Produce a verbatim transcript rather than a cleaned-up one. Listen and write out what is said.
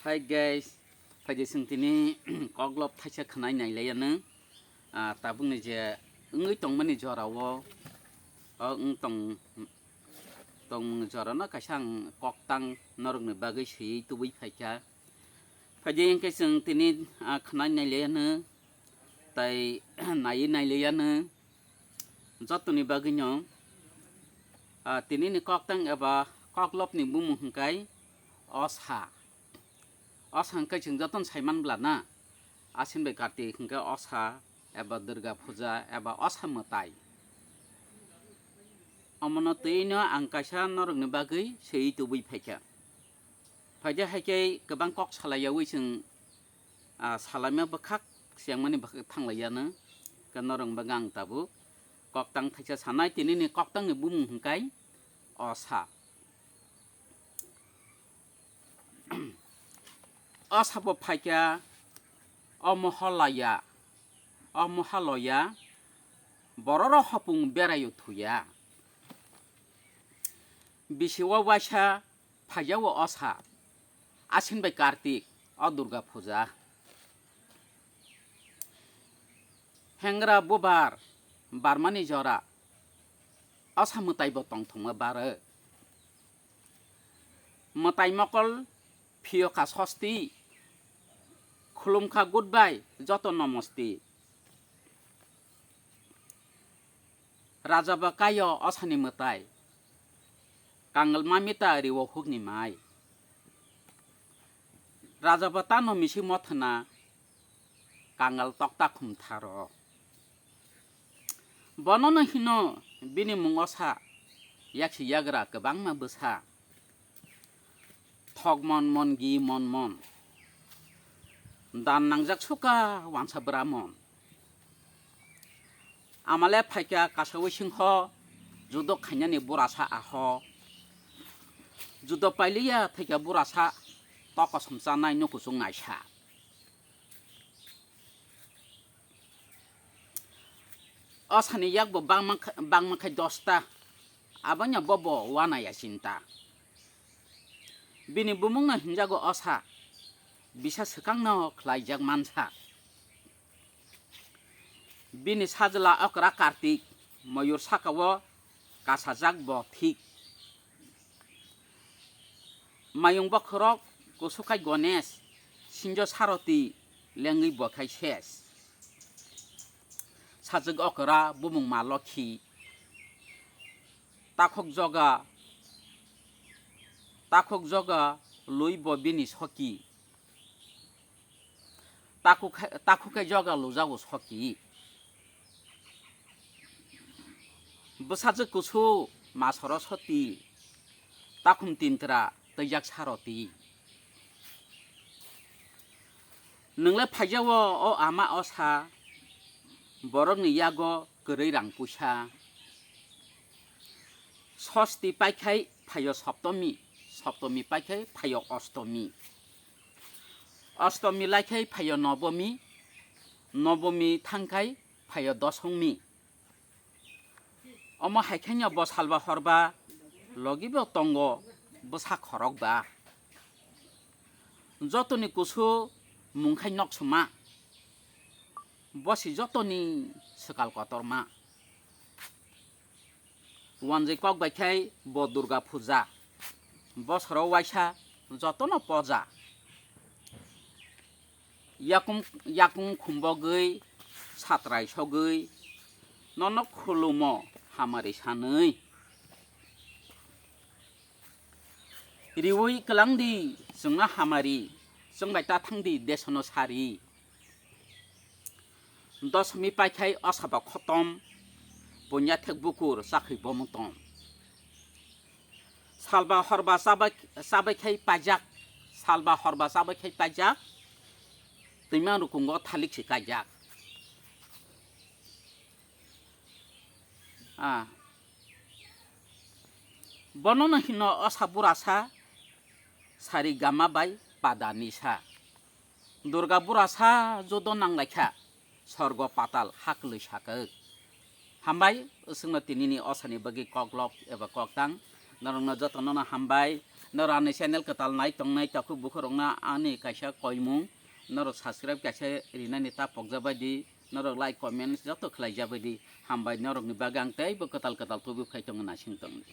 Hi guys, phaidi chwng tini koklop thaisa khwnai nailaiya nw. Ah, tabukni je wngwi tongmani jorao, o wng tong, tongmung jorano kaisa ang koktang norokni bagwi swiwi tubui phaikha. Phaidi hwnkhe chwng tini, ah, khwnai nailaiya nw, tai naiwi nailaiya nw. Jotoni bagwino, ah, tinini koktang eba koklopni bumung hwnkhe osa. Osa hwnkhe chwng jotono saiman bwla na, Asin bai Kartik hwnkhe osa eba Durga puja eba osa mwtai. Omono twiwi no ang kaisa norokni bagwi swiwi tubui phaikha. Phaidi hai khe kwbang kok salaiyawi chwng, ah, salaima bwkhak siyangmani bwkhak thanglaiya nw. Khe norokni bagwi ang tabuk koktang thaisa sanai, tinini koktangni bumung hwnkhe osa. Osa bo phaikha, omo holaiya, omo haloya, bororok hopung beraio thuya. Bisi o waisa phaijao osa, Asin bai Kartik, o Durga puja. Hengra bubar, barmani jora, osa mwtai bo tongthokma baro. Mwtai mokol phiyokha sosti, khulumkha goodbye joto nomosti. Raja bo kaio osani mwtai, kangal mamita riwo hukni mai. Raja bo tano misi mothana, kangal tokta khumtharo. Bonono hino bini mung osa, yaksi yagra kwbangma bwsa. Thok mon mon gi mon mon. Dan nangjak suka wansa bwra mon. Amale phaikha kasawi singho, judo khainani burasa aho. Judo pailiya thaikha burasa, toko somsa nai no kuchung naisa. Osani yakbo bangma kha-, bangma khai dosta. Abono bobo wanaya chinta. Bini bumungno hinjago osa, bisa swkangno khlaijak mansa. Bini sajla okra Kartik, moyur sakao kasajak bo thik. Mayung bokhorok kusukai Gonesh, sinjo Saroti, lengwi bo khai ses. Sajwk okra bumung ma Lokhi, takhuk joga, takhuk joga lui bo bini soki. Takhuk khe, takhuk khe joga lujago soki. Bwsajwk kusu ma Soroswti, takhum tintra twijak Saroti. Nwngle phaijao o ama osa, borokni yago kwrwi rang puisa. Sosti paikhai phaio Soptomi, Soptomi paikhai phaio Ostomi. Ostomi laikhai phaio Nobomi, Nobomi thangkhai phaio Dosongmi. Omo haikhaino bo salba horba logibo tongo bwsa khorokba. Jotoni kusu mungkhai noksoma, bosi jotoni swkal kotorma. Wanjwi kok bai khai bo Durga puja, bosoro waisa jotono poja. Yakung, yakung khumbogwi, satrai sogwi, nono khulumo hamari sanwi. Riwi kwlangdi chwngno hamari, chwngbai ta thangdi desono sari. Dosmi paikhai osaba khotom, punya thek bukur chakhwi bomutom. Salba horba chabai, chabai khai paijak, salba horba chabai khai paijak, twima rukungo thalik si kaijak. Ah. Bonono hino osa burasa, sari gama bai pada nisa. Durga burasa jodo nanglaikha, sorgo patal haklwi sakok. Hambai, usungno tinini osani bagwi koklok eba koktang, norokno jotonono hambai, Norok ani channel kwtal nai tongnai takhuk bukhurokno ani kaisa koimung, norok subscribe kaisa rinani ta pokjabaidi, norok like, comments joto khlaijabaidi. Hambai norokni bagwi ang teibo kwtal kwtal tubu phai tongo, naising tongdi.